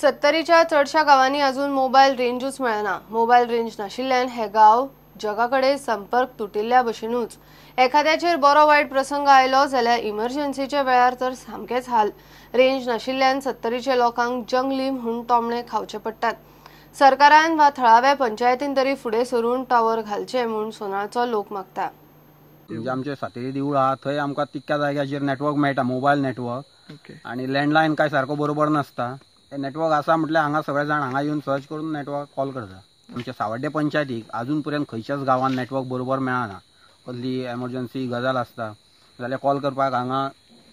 सत्तरीच्या चडशा गांवांनी अजून मोबायल रेंजूच मेळना. मोबायल रेंज नाशिल्ल्यान हे गांव जगा कडेन संपर्क तुटिल्ल्या भशेनूच. एखाद्याचेर बरो वायट प्रसंग आयलो जाल्यार इमर्जन्सीच्या वेळार तर सामकेच हाल. रेंज नाशिल्ल्यान सत्तरीच्या लोकांक जंगली म्हूण टोमणे खावचे पडटात. सरकारान वा थळाव्या पंचायतीन तरी फुडें सरून टावर घालचे म्हूण सोनाळचो लोक मागता. म्हणजे आमचे सातेरी देवूळ आहा थंय आमकां तितक्या जाग्याचेर नेटवर्क मेळटा, मोबायल नेटवर्क, आनी लँडलायन काय सारको बरोबर नासता. नेटवर्क आसा म्हटल्यार हांगा सगळे जाण हांगा येवन सर्च करून नेटवर्क कॉल करता. आमच्या सावड्डे पंचायतीक अजून पर्यंत खंयच्याच गांवान नेटवर्क बरोबर मेळना. कसली एमर्जन्सी गजाल आसता जाल्यार कॉल करपाक हांगा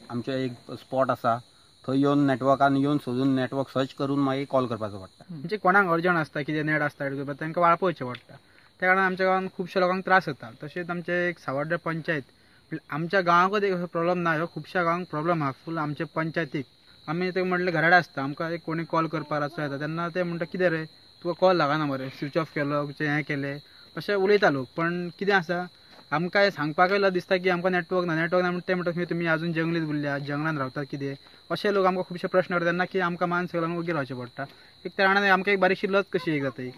आमचे एक स्पॉट आसा, थंय येवन नेटवर्कान येवन सोदून नेटवर्क सर्च करून मागीर कॉल करपाचो पडटा. म्हणजे कोणाक अर्जंट आसता कितें नेट आसता तांकां वाळपोवचें पडटा. त्या कारणान आमच्या गांवांत खुबश्या लोकांक त्रास जाता. तशेंच आमचे एक सावड्डे पंचायत आमच्या गांवाकूच एक प्रॉब्लम ना, ह्यो खुबश्या गांवांक प्रॉब्लम आहा. फूल आमचे पंचायतीक आमी ते म्हटलें घराडे आसता, आमकां एक कोणी कॉल करपाक रातचो येता तेन्ना ते म्हणटा कितें रे तुका कॉल लागना मरे, स्विच ऑफ केलो हें केलें अशें उलयता लोक. पण कितें आसा आमकां सांगपाकय दिसता की आमकां नेटवर्क ना, नेटवर्क ना म्हणटा ते म्हणटा तुमी अजून जंगलीत उरल्या, जंगलान रावतात कितें अशे लोक आमकां खुबशे प्रश्न करता तेन्ना की आमकां मान सगळ्यांक वगीर रावचें पडटा. एक त्या कारणान आमकां एक बारीकशी लज कशी एक जाता.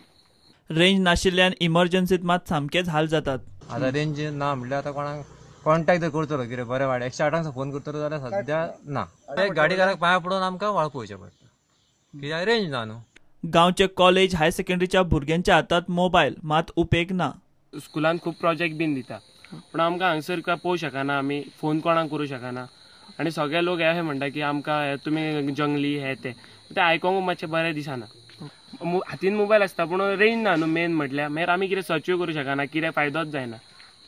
रेंज नाशिल्ल्यान इमर्जन्सीत मात सामकेच हाल जातात. आतां रेंज ना म्हणल्यार आतां कोणाक कॉन्टॅक्ट जर करतलो कितें बरें वायट 108 फोन करतलो जाल्यार सद्या ना, ते गाडीकाराक पांया पडून आमकां वाळपोवचें पडटा कित्याक रेंज ना न्हू. गांवचे कॉलेज हायर सेकंडरीच्या भुरग्यांच्या हातात मोबायल मात उपेग ना. स्कुलान खूब प्रोजेक्ट बीन दिता पूण आमकां हांगसर काय पळोवंक शकना, आमी फोन कोणाक करूं शकना आनी सगळे लोक हे म्हणटा की आमकां तुमी जंगली हे ते आयकोंक मातशें बरें दिसना. हातीन मोबायल आसता पूण रेंज ना न्हू मेन म्हटल्यार, मागीर आमी कितें सर्चूय करूं शकना, कितें फायदोच जायना,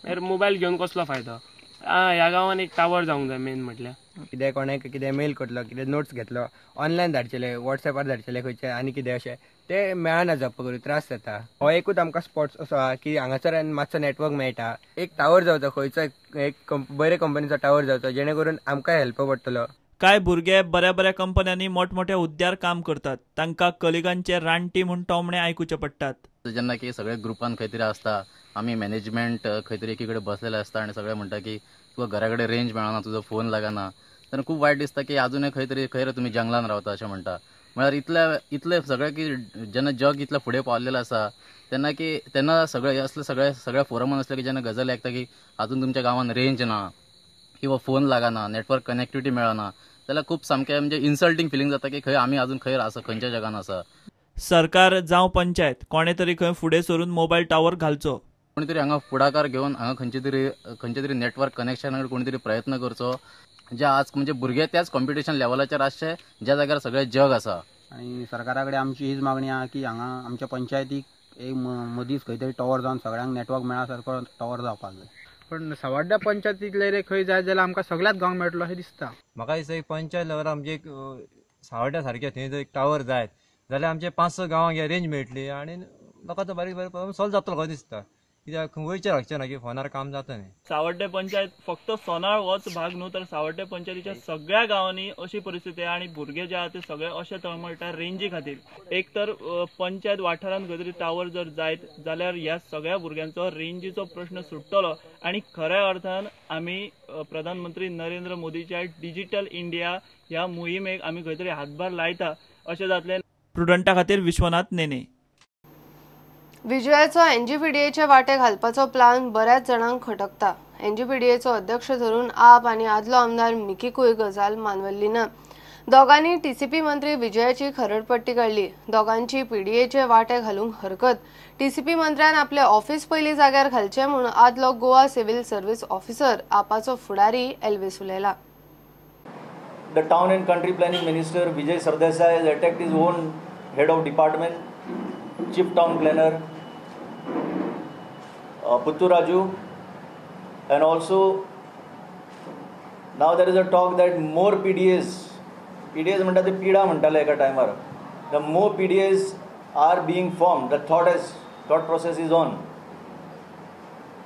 मागीर मोबायल घेवन कसलो फायदो. ह्या गांवान एक टावर जावंक जाय मेन म्हटल्यार. कितें कोणाक कितें मेल करतलो, कितें नोट्स घेतलो, ऑनलायन धाडचेले, वॉट्सएपार धाडचेले खंयचे आनी कितें अशें ते मेळना, जप्प करून त्रास जाता. हो एकूच आमकां स्पॉट्स असो आहा की हांगासर मातसो नेटवर्क मेळटा. एक टावर जावचो, खंयचो एक बरे कंपनीचो टावर जावचो जेणे करून आमकां हेल्प पडटलो. कांय भुरगे बऱ्या बऱ्या कंपन्यांनी मोठमोठ्या हुद्द्यार काम करतात, तांकां कलिगांचे रानटी म्हूण टोमणे आयकुचे पडटात. जेन्ना की सगळे ग्रुपान खंय तरी आसता, आमी मॅनेजमेंट खंय तरी एकी कडेन बसलेले आसता आनी सगळे म्हणटा की तुका घरा कडेन रेंज मेळना, तुजो फोन लागना, तेन्ना खूब वायट दिसता की आजुनय खंय तरी खंय रे तुमी जंगलान रावता अशें म्हणटा. म्हळ्यार इतले सगळे की जेन्ना जग इतलें फुडें पावलेलें आसा तेन्ना की तेन्ना सगळे असले सगळे सगळ्या फोरमान असले की जेन्ना गजाली आयकता की आजून तुमच्या गांवान रेंज ना किंवा फोन लागना, नेटवर्क कनेक्टिविटी मेळना, जाल्यार खूब सामकें म्हणजे इन्सल्टींग फिलींग जाता की खंय आमी आजून खंय आसा, खंयच्या जगान आसा. सरकार जावं पंचायत कोणे तरी खंय फुडें सरून मोबायल टावर घालचो. कोणी तरी हांगा फुडाकार घेवन हांगा खंयचे तरी नेटवर्क कनेक्शना कोणी तरी प्रयत्न करचो. जे आज म्हणजे भुरगे त्याच कॉम्पिटिशन लेवलाचेर आसचे ज्या जाग्यार सगळें जग आसा. आनी सरकारा कडेन आमची हीच मागणी आहा की हांगा आमच्या पंचायतीक एक मदींच खंय तरी टावर जावन सगळ्यांक नेटवर्क मेळा सारको टावर जावपाक जाय. पण सावड्ड्या पंचायतींतले रे खंय जाय जाल्यार आमकां सगळ्याच गांवांक मेळटलो अशें दिसता. म्हाका दिसता एक पंचायत लेवलार आमचे एक सावड्ड्या सारकें थंय जर एक टावर जायत जाल्यार आमचे 5-6 गांवांक रेंज मेळटली आनी लोकांचो बारीक बारीक प्रॉब्लम सॉल्व जातलो कसो दिसता. कित्याक वयचें लागचें ना की फोनार काम जाता न्ही. सावड्डे पंचायत फक्त सोनाळ होच भाग न्हू तर सावड्डे पंचायतीच्या सगळ्या गांवांनी अशी परिस्थिती आहे आनी भुरगे जे आहा ते सगळे अशे तळमळटा रेंजी खातीर. एक तर पंचायत वाठारांत खंय तरी टावर जर जायत जाल्यार ह्या सगळ्या भुरग्यांचो रेंजीचो प्रश्न सुट्टलो आनी खऱ्या अर्थान आमी प्रधानमंत्री नरेंद्र मोदीच्या डिजिटल इंडिया ह्या मोहिमेक आमी खंय तरी हातभार लायता अशें जातलें. प्रुडंटा खातीर विश्वनाथ नेने. विजयाचो एनजीपीडीएचे वाटे घालपाचो प्लान बऱ्याच जाणांक खटकता. एनजीपीडीएचो अध्यक्ष धरून आप आनी आदलो आमदार मिकीकूय गजाल मानवल्ली ना. दोगांनी टीसीपी मंत्री विजयाची खरडपट्टी काडली. दोगांची पीडीएचे वाटे घालूंक हरकत. टीसीपी मंत्र्यान आपले ऑफिस पयली जाग्यार घालचे म्हूण आदलो गोवा सिव्हिल सर्व्हिस ऑफिसर आपाचो फुडारी Elvis उलयला. The town and country planning minister Vijay Sardesai has attacked his own head of department, chief town planner Putturaju, and also now there is a talk that more PDAs म्हणटा ते पिडा म्हणटाले एका टायमार, the more PDAs are being formed, the thought process is on.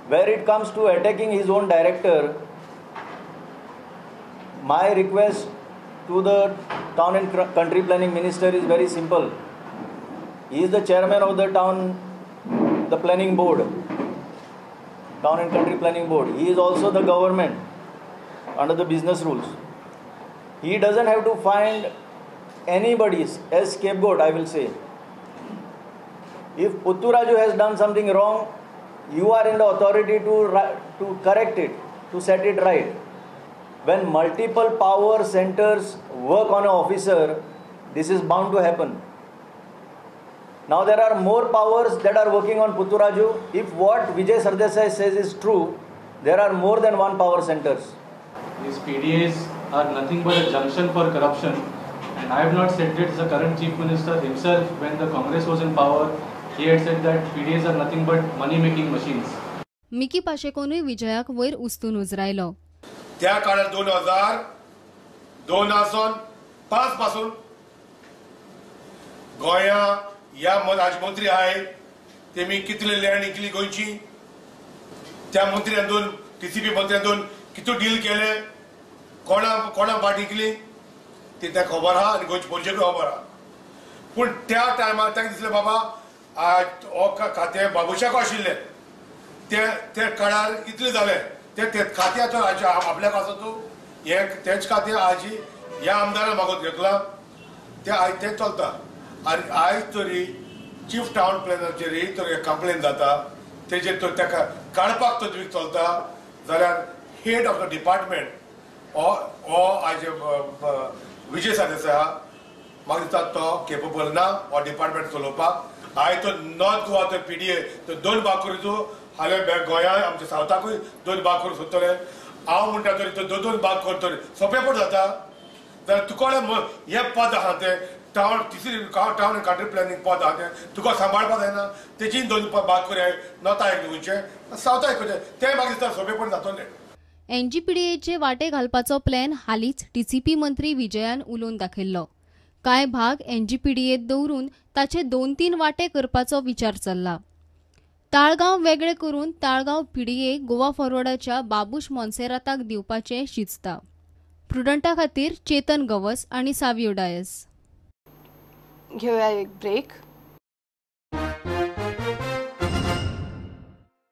Where it comes to attacking his own director, my request to the town and country planning minister is very simple. He is the chairman of the town, the planning board, town and country planning board. He is also the government under the business rules. He doesn't have to find anybody as scapegoat, I will say. If Putturaju has done something wrong, you are in the authority to correct it, to set it right. When multiple power centers work on an officer, this is bound to happen. Now there are more powers that are working on Putturaju. If what Vijay Sardesai says is true, there are more than one power centers. These PDAs are nothing but a junction for corruption, and I have not said it. The current Chief Minister himself, when the Congress was in power, he had said that PDAs are nothing but money making machines. Mickey पाशेकोनूय विजयाक वयर उस्तून उजरायलो. त्या काळार 2002 आसून 5 पासून गोंया ह्या राजमंत्री आहाय तेमी कितले लँड इकली गोंयची, त्या मंत्र्यान दोन टीसीपी मंत्र्यान दोन कितू डील केले, कोणा कोणा बाट इकली ते त्या खबर आहा आनी गोंयचे पोलिशेकूय खबर आहा. पूण त्या टायमार ताका दिसलें बाबा आज हो खातें बाबुशाकू आशिल्लें ते त्या काळार इतलें जालें ते खातें आतां आपल्याक आसा तूं हें तेंच खातें आजी ह्या आमदारान मागून घेतलां तें आयज तें चलता. आनी आयज तरी चीफ टावन प्लॅनराचेरय तर कंप्लेन जाता तेजेर तर ताका काडपाक तजवीज चलता जाल्यार हेड ऑफ the department हो हो आयज विजय सरदेसाय आहा, म्हाका दिसता तो केपेबल ना हो डिपार्टमेंट चलोवपाक. आयज तो नॉर्थ गोवा तो पीडीए तो दोन भाग करूं हाले गोंयांत आमच्या सावथाकूय दोन भाग करूंक सोदतले. हांव म्हणटा तरी तो दोन दोन भाग करतले सोंपेपण जाता जाल्यार तुका हें पद आहा तें टावन तिसरी टावन आनी कंट्री प्लॅनिंग पद आहा तें तुका सांबाळपाक जायना, तेजी दोन भाग करूया नॉर्था एक गोंयचें सावथा एक गोंयचें तें म्हाका दिसता सोंपेपण जातलें. एनजीपीडीएचे वाटे घालपाचो प्लॅन हालींच टीसीपी मंत्री विजयान उलोवन दाखयल्लो. कांय भाग एनजीपीडीएत दवरून ताचे 2-3 वाटे करपाचो विचार चल्ला. ताळगांव वेगळे करून ताळगांव पीडीए गोवा फॉरवर्डाच्या बाबूश मोन्सेराताक दिवपाचें शिजता. प्रुडंटा खातीर चेतन गवस आनी सावियो डायस. घेवया एक ब्रेक.